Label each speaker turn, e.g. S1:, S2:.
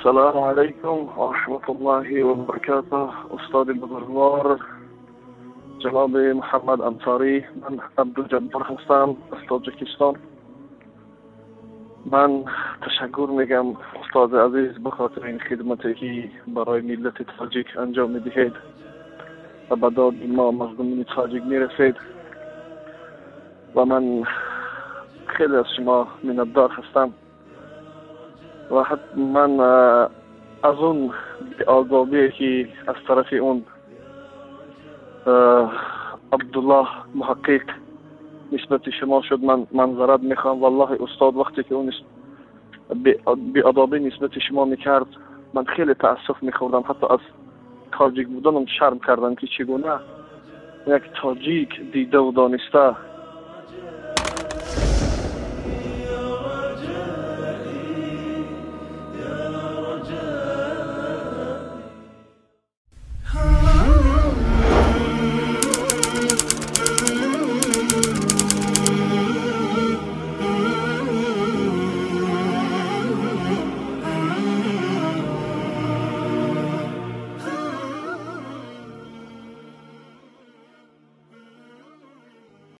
S1: Ассалому алайкум ва раҳматуллоҳи ва баракатуҳ. Устоди бузургвор, ҷаноби Муҳаммад Ансорӣ, ман Абдуҷаббор ҳастам аз Тоҷикистон. Ман ташаккур мегӯям, устоди азиз, ба хотири ин хидмате ки барои миллати тоҷик анҷом медиҳед ва ба доди мо мардумони тоҷик мерасед ва ман хеле аз шумо миннатдор ҳастам ва ман аз он беодобие ки аз тарафи он Абдуллоҳ Муҳаққиқ нисбати шумо шуд, ман манзарат мехоҳам. Валлоҳи, устод, вақте ки он беодобӣ нисбати шумо мекард, ман хеле таассуф мехӯрдам, ҳатто аз тоҷик буданам шарм кардам, ки чӣ гуна як тоҷик дидаву дониста